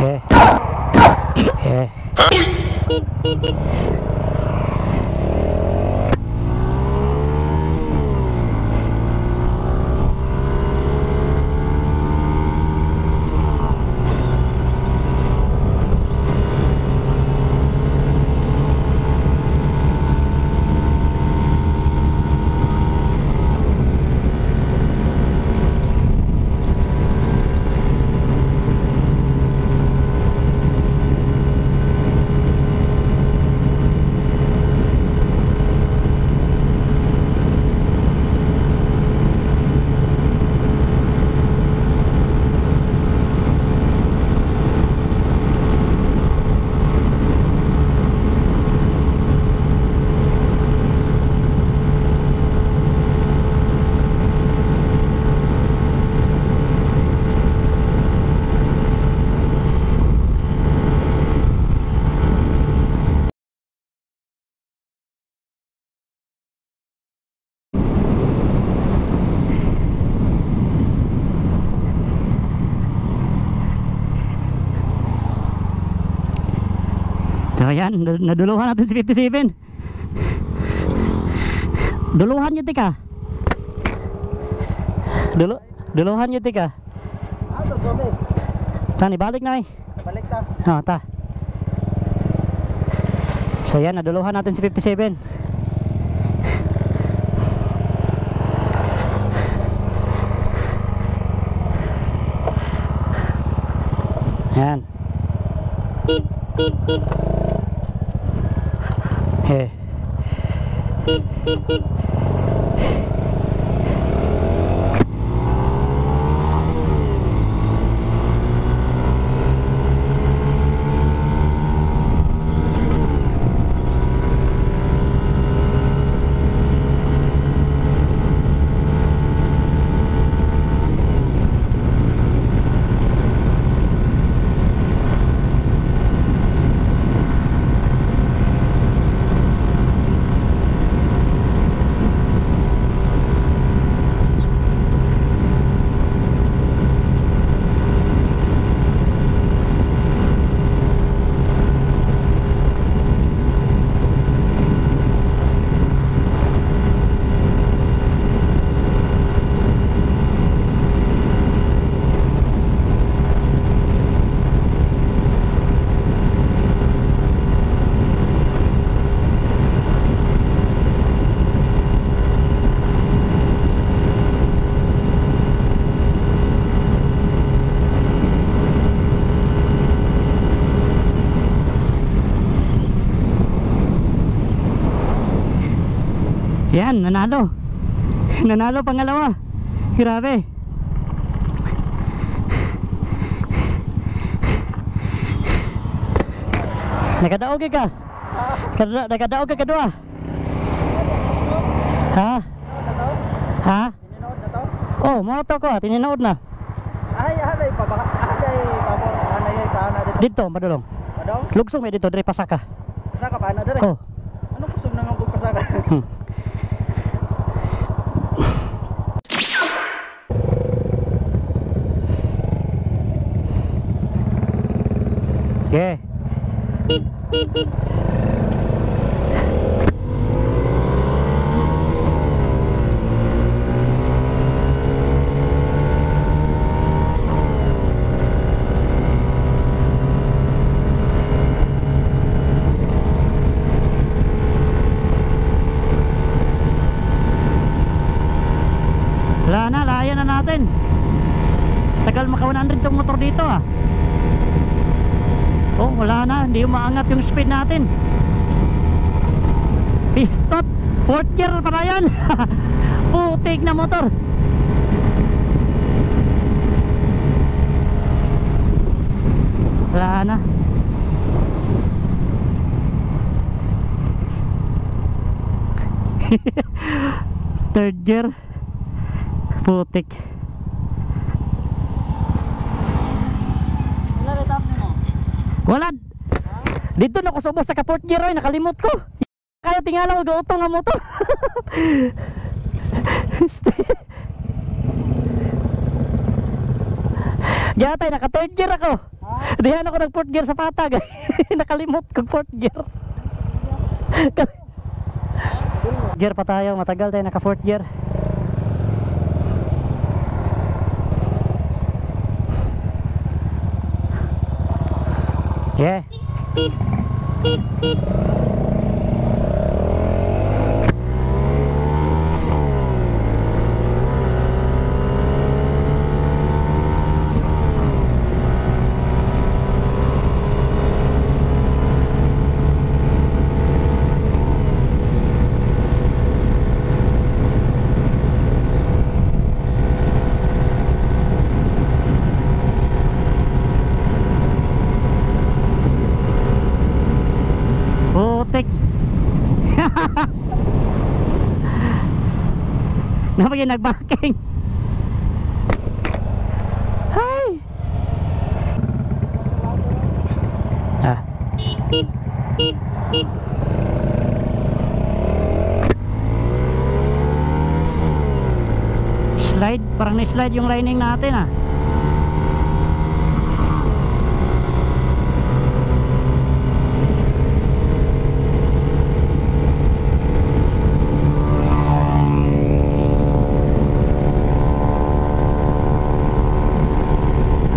Okay. Okay. So ayan, naduluhan natin si 57. Duluhan niyo tika. Duluhan niyo tika. Tani balik na eh. Balik ta. Ah, ta. So ayan, naduluhan natin si 57. Ayan. Eh. Yan, nanalo. Nanalo pangalawa. Grabe. Nakadaog ka? Nakadaog ka kadua? Ha? Ha? Oh, mo to ko, tininood na. Ay, anay pa baka anay pa mo, anay pa ana dito. Dito, padulong. Padong? Lugsong may dito diri pasaka. Pasaka pa ana diri. Oh. Anong kusog na nga pasaka? Okay. Wala na, layan na natin. Tagal maka 100 yung motor dito ah. Oh, wala na, hindi umaangat yung speed natin. Pistot, fourth gear pa na yan. Putik na motor. Wala na. Third gear. Putik. Wala. Dito na ko subos sa ka-fourth gear oy, nakalimot ko. Kaya tingala ko gautong nga motor. Yatay naka third gear ako. Dihan ako nag fourth gear sa patag. Nakalimot kog fourth gear. Gear pa tayo, matagal tayo naka fourth gear. Yeah. Putik. Napagay nagbaking. Hi. Ah. Slide, parang na-slide yung lining natin ah.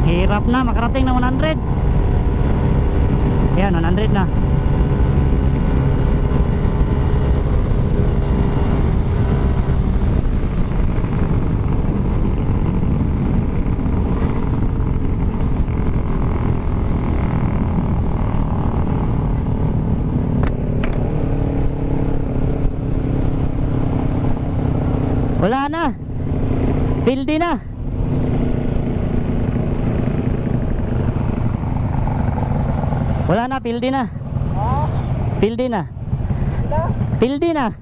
Hirap na makarating na 100. Ayan, 100 na. Wala na. Pildi na. Wala na, pildi na. Pildi na. Pildi na.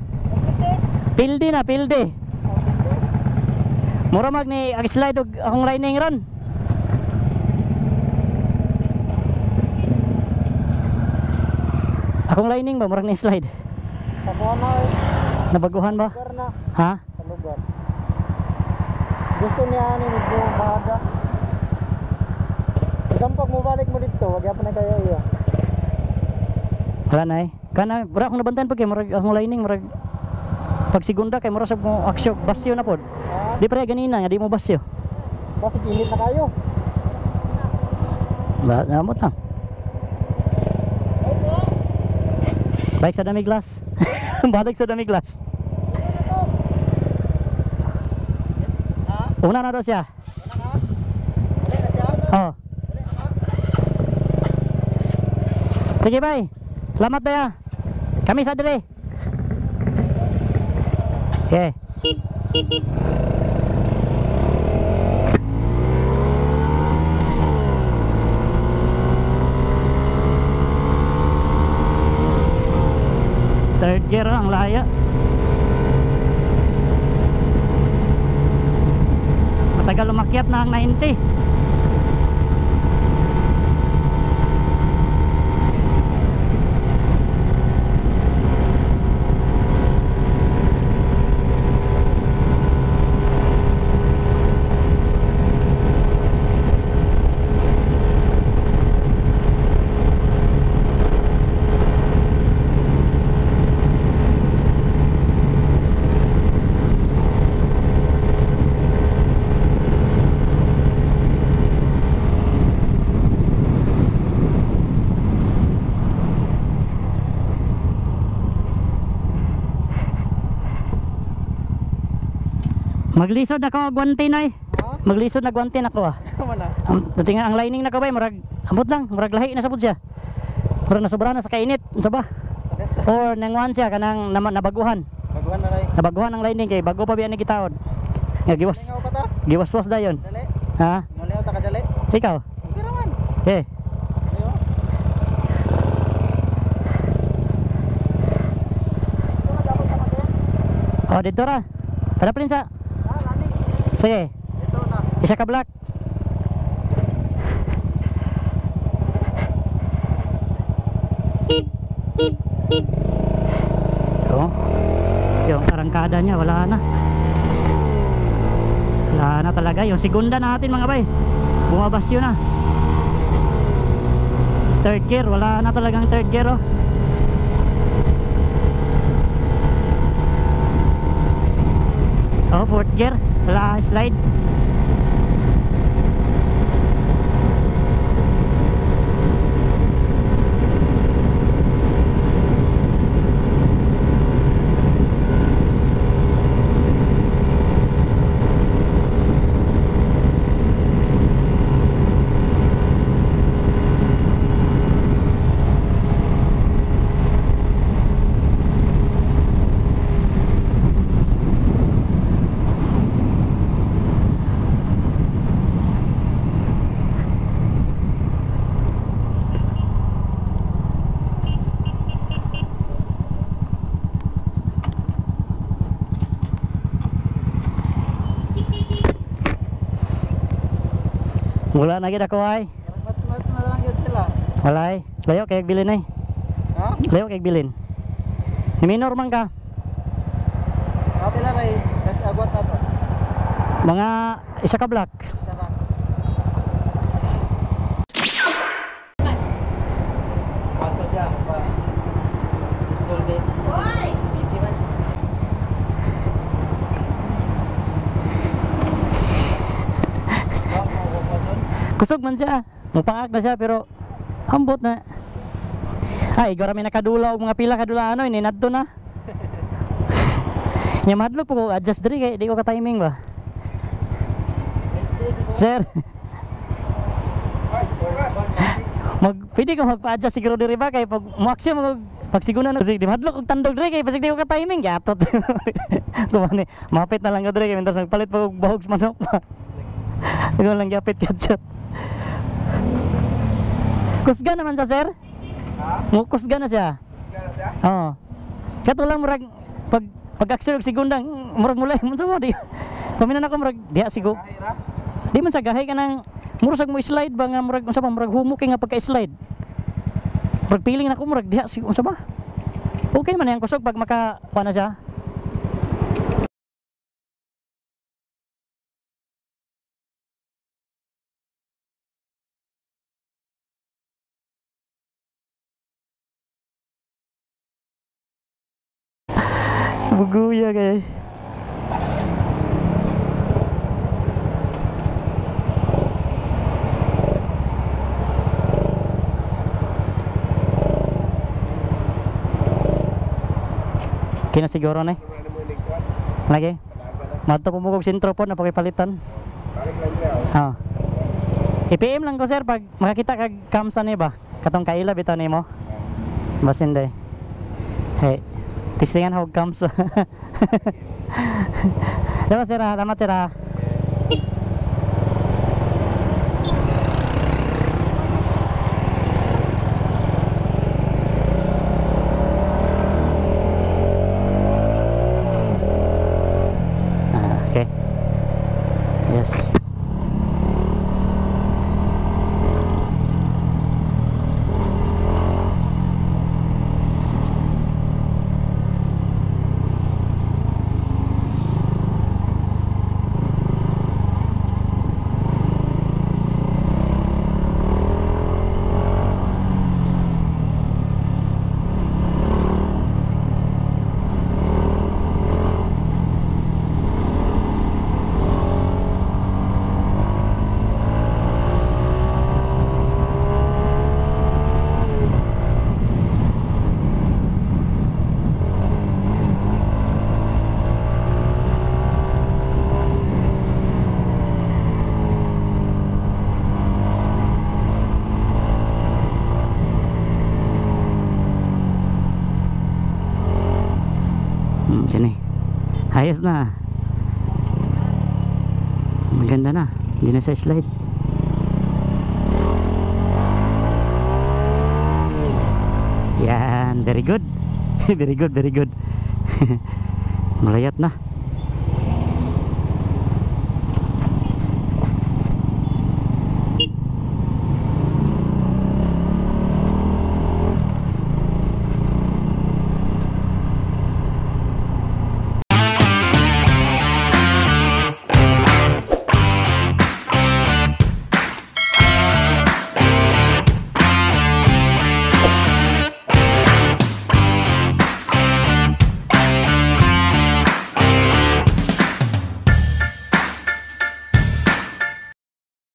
Pildi na, pildi. Mura mag ni ag slide og akong lining ron. Akong lining ba murag ni slide. Nabaguhan ba? Ha? Sa lugar. Gusto niya ani medyo maaga. Isang pag mobalik mo dito, wag yapon na kayo iya. Wala na eh. Kana, mura akong nabantayan pag kay murag akong lining murag pag segunda kay mura sab mo aksyo basyo na pod. Di pre ganina nga di mo basyo. Basig init na kayo. Ba, namot lang. Balik sa Damiglas. Balik sa Damiglas. Una na daw siya. Oh. Sige bay. Salamat daya. Kami sa dire. Okay. Third gear ang laya. Matagal umakyat na ang 90. Maglisod ako gwante nay. Maglisod na gwante nako ah. Tingnan ang lining nako bay, murag ambot lang, murag lahi na sabod siya. Murag nasobra na sa kainit, unsa ba? Or nangwan siya kanang nabaguhan. Baguhan na ray. Nabaguhan ang lining kay bago pa biya ni gitaod. Nga giwas. Giwas-was dayon. Dali. Ha? Muliw ta ka dali. Ikaw. Okay ra man. Eh. Oh, dito ra. Tara prinsa. Sige. Ito na. Isa ka black. Oh. Yung arangkada niya wala na. Wala na talaga yung segunda natin mga bay. Bumabas yun na. Third gear, wala na talagang third gear oh. Oh, fourth gear, wala slide. Wala na gid ako ay. Mats-mats na lang yun sila. Wala ay. Layo kay bilin ay. Ha? Layo kay bilin. Ni minor man ka. Okay lang ay. Agwat na to. Mga isa ka block. Isa na. Kwanto siya? Pa. Schedule din. Busy man. Kusog man siya. Mupaak na siya pero ambot na. Ay, igora may nakadula og mga pila kadula ano ini nadto na. Nya madlok po ko adjust diri kay di ko ka timing ba. Sir. Mag pwede ka magpa-adjust siguro diri ba kay pag mo-action mo pag siguna na di madlok og tandog diri kay basig di ko ka timing gatot. Tumani, mapit na lang ko diri kay mintas nagpalit pa og bahog sa manok pa. Ikaw lang gyapit ka. Kusga naman sa sir? Ha? Mo kusga na siya. Kusga na siya? Oo. Kato lang murag pag action og segunda murag mulay mo sa di. Paminan ako murag diha sigo. Di man sa gahay kanang murag mo slide ba nga murag unsa pa murag humok kay nga pagka-slide. Murag feeling nako murag diha sigo unsa ba? Okay man yang kusog pag maka kuha na siya. Buguya kay. Kina siguro na eh. Lagi. Madto po mo kog sentro po na pakipalitan. Ah. I-PM lang ko sir pag makakita kag kamsa ni ba. Katong kaila bitaw nimo. Basin day. Hey. Tistingan hog kamsa. Dapat sir, ah. Tama sir. Ah. Ah, okay. Yes. Sini. Ayos na. Maganda na. Hindi na sa slide. Yan, very good. Very good, very good. Malayat na.